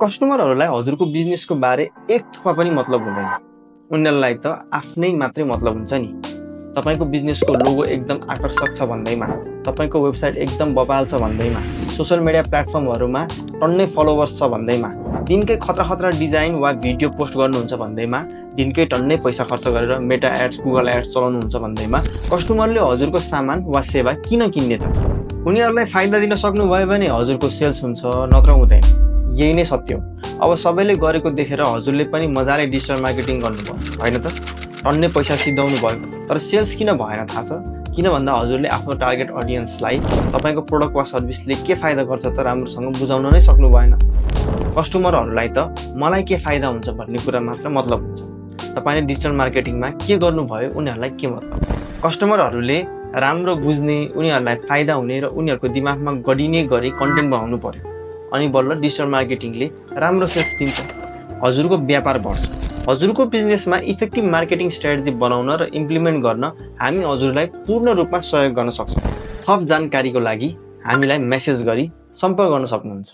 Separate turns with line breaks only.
कस्टमरहरूलाई हजुरको बिजनेसको बारे एक थोपा पनि मतलब हुँदैन। उनीहरूलाई त आफ्नै मात्रै मतलब हुन्छ नि। तपाईको बिजनेसको लोगो एकदम आकर्षक छ भन्दैमा, तपाईको वेबसाइट एकदम बवाल छ भन्दैमा, सोशल मिडिया प्लेटफर्महरुमा टन्नै फलोवर्स छ भन्दैमा, दिनकै खतरा डिजाइन वा भिडियो पोस्ट गर्नुहुन्छ भन्दैमा, दिनकै टन्नै पैसा खर्च गरेर मेटा एड्स, गुगल एड्स चलाउनुहुन्छ भन्दैमा कस्टमरले हजुरको सामान वा सेवा किन किन्ने त? उनीहरूलाई फाइदा दिन सक्नुभयो भने हजुरको सेल्स हुन्छ, नत्र हुँदैन। यही नै सत्य हो। अब सबैले गरेको देखेर हजुरले पनि मजाले डिजिटल मार्केटिङ गर्नुभयो, हैन त? टन्नै पैसा सिधाउनु भयो, तर सेल्स किन भएन थाहा छ? किन भन्दा हजुरले आफ्नो टार्गेट अडियन्सलाई तपाईको प्रोडक्ट वा सर्भिसले के फाइदा गर्छ त राम्रोसँग बुझाउन नै सक्नु भएन। कस्टमरहरूलाई त मलाई के फाइदा हुन्छ भन्ने कुरा मात्र मतलब हुन्छ। तपाईले डिजिटल मार्केटिङमा के गर्नुभयो उनीहरूलाई के मतलब? कस्टमरहरूले राम्रो बुझ्ने, उनीहरूलाई फाइदा हुने र उनीहरूको दिमागमा गडिने गरी कन्टेन्ट बनाउनु पर्यो। अनि बल्ल डिजिटल मार्केटिङले राम्रो सेल्स दिन्छ, हजुरको व्यापार बढ्छ। हजुरको बिजनेसमा इफेक्टिभ मार्केटिङ स्ट्र्याटेजी बनाउन र इम्प्लिमेन्ट गर्न हामी हजुरलाई पूर्ण रूपमा सहयोग गर्न सक्छौँ। थप जानकारीको लागि हामीलाई मेसेज गरी सम्पर्क गर्न सक्नुहुन्छ।